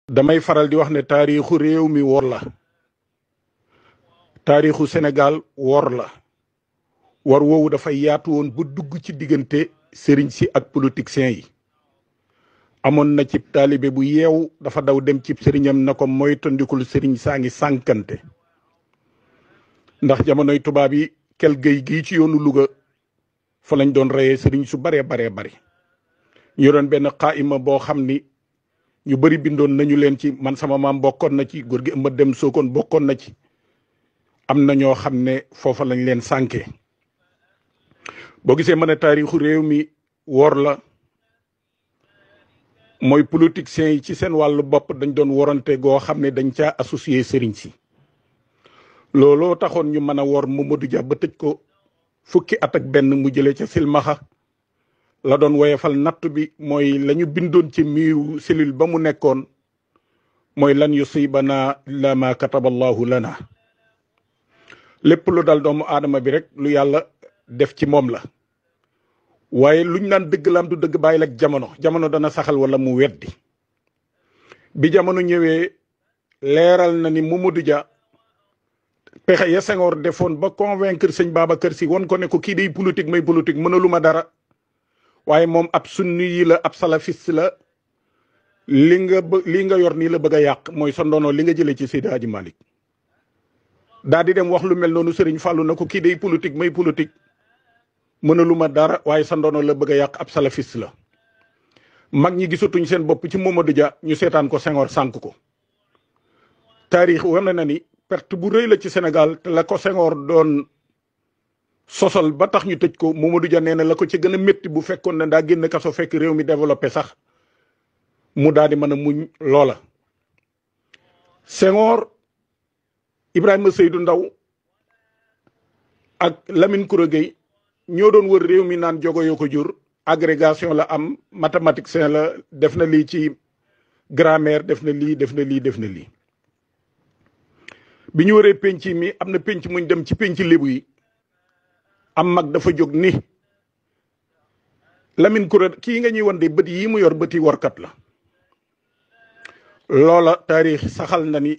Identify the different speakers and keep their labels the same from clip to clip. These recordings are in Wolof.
Speaker 1: damay faral di wax ne taarixu réew mi wor la taarixu Sénégal wor la war woowu dafay yaatu woon bu dugg ci diggante sëriñ si ak politiciens yi amoon na ci taalibe bu yeew dafa daw dem ci sëriñam na ko moytandikul sëriñ saa ngi sànkante ndax jamonoy tubaab yi kel géy gii ci yoonu Louga fa lañ doon reyee sëriñ su baree bari ñu doon benn xaayima boo xam ni ñu bëri bindoon nañu leen ci man sama maam bokkoon na ci góor gi ëmba dem sookoon bokkoon na ci am na ñoo xam ne foofa lañ leen sànkee boo gisee mën a taarixu réew mi wor la mooy politiciens yi ci seen wàllu bopp dañ doon worante goo xam ne dañ caa associé sëriñ si looloo taxoon ñu mën a wor Mamadou Dia ba tëj ko fukki at ak benn mu jëlee ca silmaxa la doon woyefal natt bi mooy la ñu bindoon ci miiru cellule ba mu nekkoon mooy lan yusibana illa ma kataballahu lana lépp lu dal doomu aadama bi rek lu yàlla def ci moom la waaye luñ naan dëgg laam du dëgg bàyyi lak jamono dana saxal wala mu weddi bi jamono ñëwee leeral na ni Mamadou Dia pexe ya Senghor defoon ba convaincre sëñ Babacar Sy won ko ne ko kii day politique may politique mënaluma dara waaye moom ab sunni yi la ab salafiste la li nga yor nii la bëgg a yàq mooy sa ndono li nga jëlee ci Seydi Hadji Malick daa di dem wax lu mel noonu Serigne Fallou na ko kii day politique may politique mënaluma dara waaye sa ndono la bëgg a yàq ab salafiste la mag ñi gisatuñ seen bopp ci Mamadou Dia ñu seetaan ko Senghor sànk ko taarix wane na ni perte bu rëy la ci Sénégal te la ko Senghor doon sosol ba tax ñu tëj ko Mamadou Dia nee na la ko ci gën a métti bu fekkoon ne daa génn kaso fekk réew mi développé sax mu daal di mën a muñ loola. Senghor Ibrahima Seydou Ndaw ak Lamine Koura Gueye ñoo doon wër réew mi naan jogo yoo ko jur agrégation la am mathématicien la def na lii ci grammaire def na lii bi ñu waree penc mi am na penc muñ dem ci penc lébu yi am mag dafa jóg ni Lamine Koura kii nga ñuy wan de bët yi mu yor bëti warkat la loola taarix saxal na ni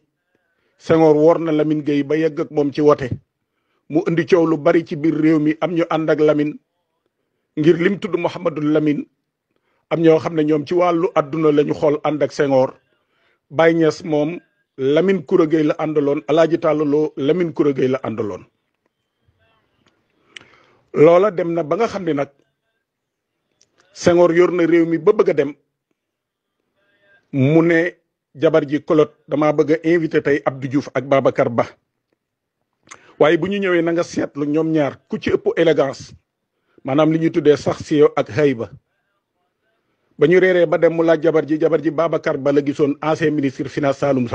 Speaker 1: Senghor wor na Lamine Gueye ba yegg ak moom ci wote mu indi coow lu bari ci biir réew mi am ñu ànd ak Lamine ngir lim tudd Mouhamadou Lamine am ñoo xam ne ñoom ci wàllu àdduna la ñu xool ànd ak Senghor Baye Niass moom Lamine Koura Gueye la àndaloon Alaaji Tàllaloo Lamine Koura Gueye la àndaloon loola dem na ba nga xam ne nag Senghor yor na réew mi ba bëgg a dem mu ne jabar ji kolot dama bëgg a invité tey Abdou Diouf ak Babacar Ba waaye bu ñu ñëwee na nga seetlu ñoom ñaar ku ci ëpp élégance maanaam li ñuy tuddee sax siyo ak hayba ba ñu reeree ba dem mu laaj jabar ji Babacar Ba la gisoon ancien ministre finance Saloum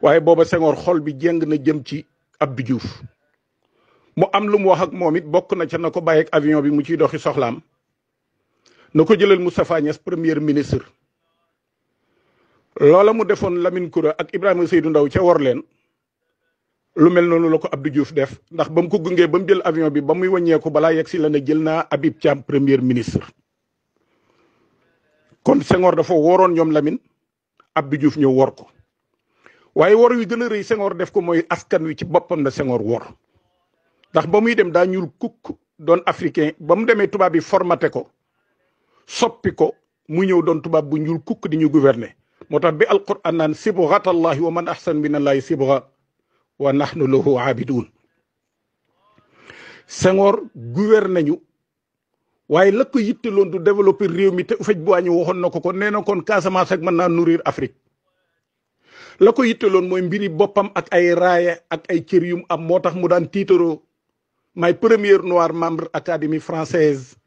Speaker 1: waaye booba Senghor xol bi jéng na jëm ci Abdou Diouf mu am lu mu wax ak moom it bokk na ca na ko bàyyeeg avion bi mu ciy doxi soxlaam na ko jëlal Moustapha Niass premier ministre loola mu defoon Lamine Koura ak Ibrahima Seydou Ndaw ca wor leen lu mel noonu la ko Abdou Diouf def ndax ba mu ko gungee ba mu jël avion bi ba muy wàññeeku balaa yegg si la ne jël naa Habib Thiam premier ministre kon Senghor dafa woroon ñoom Lamine Abdou Diouf ñëw wor ko waaye wor wi gën a rëy Senghor def ko mooy askan wi ci boppam la Senghor wor ndax ba muy dem daa ñuul kukk doon africain ba mu demee tubaab bi formaté ko soppi ko mu ñëw doon tubaab bu ñuul kukk di ñu gouverner moo tax bi alquran naan sibghatallahi wa man ahsan minallahi sibgha wa nahnu lahu aabidun Senghor gouverner ñu waaye la ko yitteloon du développer réew mi te ufej bu wàññi waxoon na ko nee na kon Casamance ak mën naa nourrir Afrique la ko yitteloon mooy mbiri boppam ak ay raaya ak ay cër yum am moo tax mu daan tiitaroo may premier noir membre académie française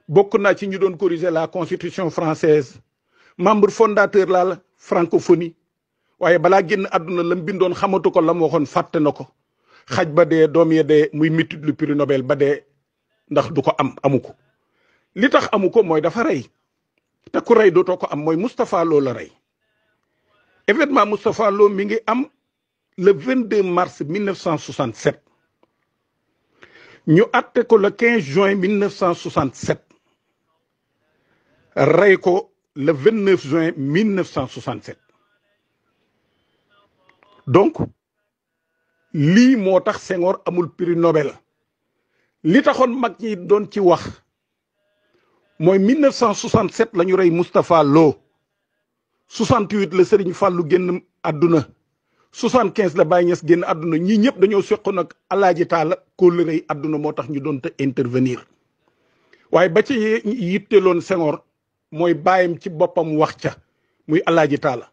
Speaker 1: bokk naa ci ñu doon corriger la constitution française membre fondateur la francophonie waaye balaa génn àdduna lam bindoon xamatu ko la mu waxoon fàtte na ko xaj ba dee doom ya dee muy mitit lu prix Nobel ba dee ndax du ko amu ko li tax amu ko mooy dafa rey te ku rey dootoo ko am mooy Moustapha Lo la rey événement Moustapha Lo mi ngi am le 22 mars 1967 ñu atte ko le 15 juin 1967 rey ko le 29 juin 1967 donc lii moo tax Senghor amul prix Nobel li taxoon mag ñi doon ci wax mooy 1967 la ñu rey Moustapha Lo 68 la Serigne Fallou génn àdduna 75 la Baye Niass génn àdduna ñii ñëpp dañoo seqoon ak Alaaji Taala kóllëre àdduna moo tax ñu doon te intervenir waaye ba ci yitteloon Senghor mooy bàyyam ci boppam wax ca muy Alaaji Taala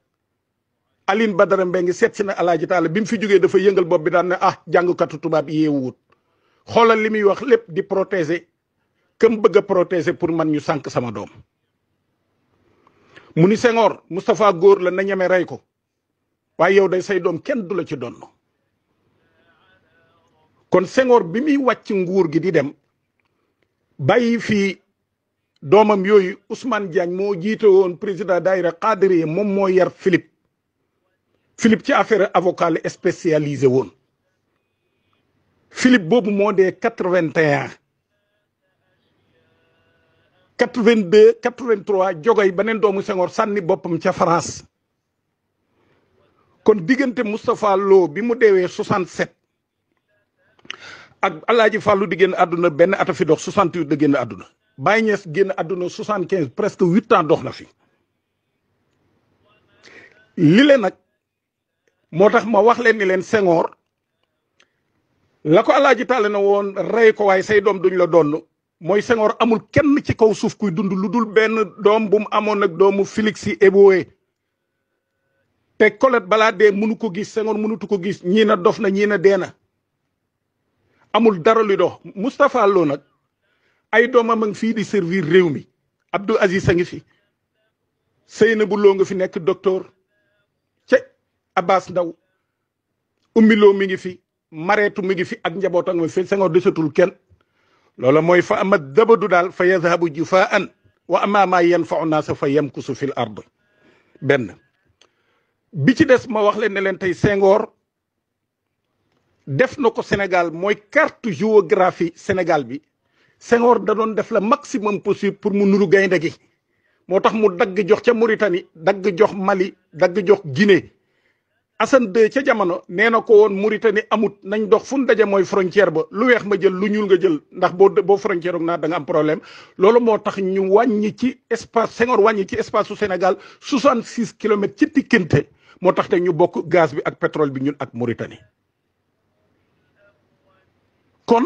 Speaker 1: Aline Badara Mbengue seet si na Alaaji Taala bi mu fi jógee dafa yëngal bopp bi daan ne jàngkatu tubaab yeewuwut xoolal li muy wax lépp di protéger këm bëgg a protéger pour man ñu sànq sama doom mu ni Senghor Moustapha góor la na ñeme rey ko waaye yow day say doom kenn du la ci donn kon Senghor bi muy wàcc nguur gi di dem bàyyi fii doomam yooyu Ousmane Diagne moo jiite woon président daayira Qadiriya moom moo yar Philippe ci affaire avocat la spécialisé woon Philippe boobu moo dee 81 82 83 jogoy beneen doomu Senghor sànni boppam ca France kon diggante Moustapha Lo bi mu deewee 67 ak Alaaji Fàllu di génn àdduna benn ata fi dox 68 da génn àdduna Baye Niass génn àdduna 75 presque 8 ans dox na fi li leen nag moo tax ma wax leen ni leen Senghor la ko Alaaji Taala na woon rey ko waaye say doom duñ la donn mooy Senghor amul kenn ci kaw suuf kuy dund lu dul benn doom bu mu amoon nag doomu Félix Éboué te Colette balaa dee mënu ko gis Senghor mënutu ko gis ñii na dof na ñii na dee na amul dara luy dox Moustapha Lo nag ay doomam a ngi fii di servir réew mi Abdou Aziz a ngi fi Seynabou Lo nga fi nekk docteur ca Abbas Ndaw Oumy Lo mi ngi fi Mareetu mi ngi fi ak njabootam mi fi Senghor desatul kenn loola mooy fa ama dabadu daal fa yadhabu jufaan wa ama ma yanfau naasa fa yamkusu fil ard benn bi ci des ma wax leen ne leen tey Senghor def na ko Sénégal mooy carte géographie Sénégal bi Senghor da doon def la maximum possible pour mu nuru gaynde gi moo tax mu dagg jox ca Mauritanie dagg jox Mali dagg jox Guinée Assane II ca jamono nee na ko woon Mauritanie amut nañ dox fu mu daje mooy frontière ba lu weex ma jël lu ñuul nga jël ndax boo frontière ak naa da nga am problème loolu moo tax ñu wàññi ci espace Senghor wàññi ci espace su Sénégal 66 kilomètres ci diggante moo tax te ñu bokk gaz bi ak pétrole bi ñun ak Mauritanie kon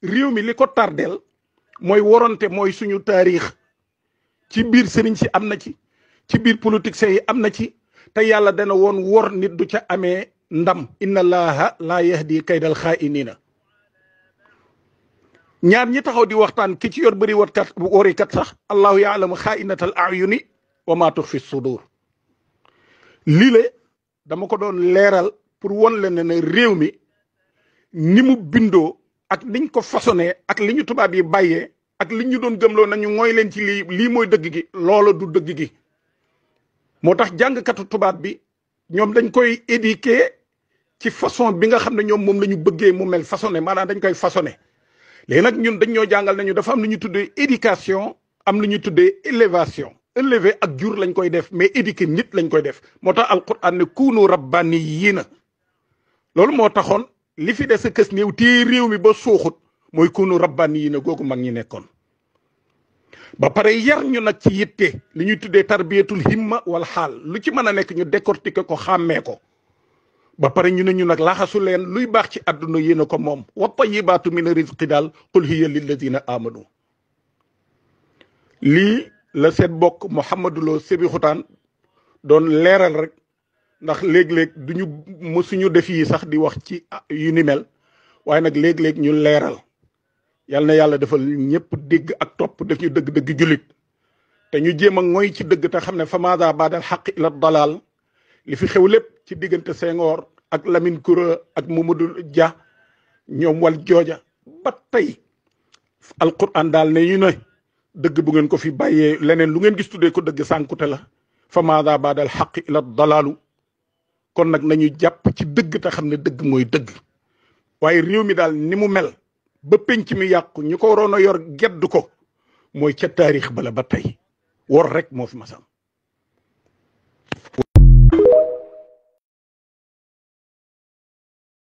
Speaker 1: réew mi li ko tardeel mooy woronte mooy suñu taarix ci biir sëriñ si am na ci biir politiciens yi am na ci te yàlla dana woon wor nit du ca amee ndam inna allaha laa yahdi kaydal xaa'iniina ñaar ñi taxaw di waxtaan ki ci yor bëri warikat sax allahu yaalamu xaa'inatal ayuni wa maa tuxfi sudur lii le dama ko doon leeral pour won leen ne réew mi ni mu bindoo ak niñ ko façonné ak li ñu tubaab yi bàyyee ak li ñu doon gëmloo nañu mooy leen ci lii mooy dëgg gi loola du dëgg gi moo tax jàngkatu tubaab bi ñoom dañ koy éduquer ci façon bi nga xam ne ñoom moom la ñu bëggee mu mel façonné maanaam dañ koy façonné léegi nag ñun dañ ñoo jàngal nañu dafa am lu ñu tuddee éducation am lu ñu tuddee élévation élevé ak jur lañ koy def mais éduquer nit lañ koy def moo tax alquran ne kuunu rabbaniyyiina loolu moo taxoon li fi des a kës néew téye réew mi ba suuxut mooy kuunu rabbaniyyiina googu mag ñi nekkoon ba pare yar ñu nag ci yitte li ñuy tuddee tarbiyatul himma wal xaal lu ci mën a nekk ñu décortiquer ko xàmmee ko ba pare ñu ne ñu nag laxasu leen luy baax ci àdduna yéen a ko moom wa tayyibaatu mina rizqi daal qul hiya lilladina amanu lii la seen bokk Mouhamadou Lo Sébi Xutaan doon leeral rek ndax léeg-léeg duñu mësuñu def yi sax di wax ci yu ni mel waaye nag léeg-léeg ñu leeral yal na yàlla defal ñëpp dégg ak topp def ñu dëgg-dëgg jullit te ñu jéem a ngoy ci dëgg te xam ne fa maada baadal xaq ila dalal li fi xew lépp ci diggante Senghor ak Lamine Koura ak Mamadou Dia ñoom wal jooja ba tey alquran daal ne ñu ne dëgg bu ngeen ko fi bàyyee leneen lu ngeen gis tuddee ko dëgg sànkute la fa maada baadal xaq ila dalalu kon nag nañu jàpp ci dëgg te xam ne dëgg mooy dëgg waaye réew mi daal ni mu mel ba penc mi yàqu ñu ko waroon a yor gedd ko mooy ca taarix bala ba tey wor rek moo fi masam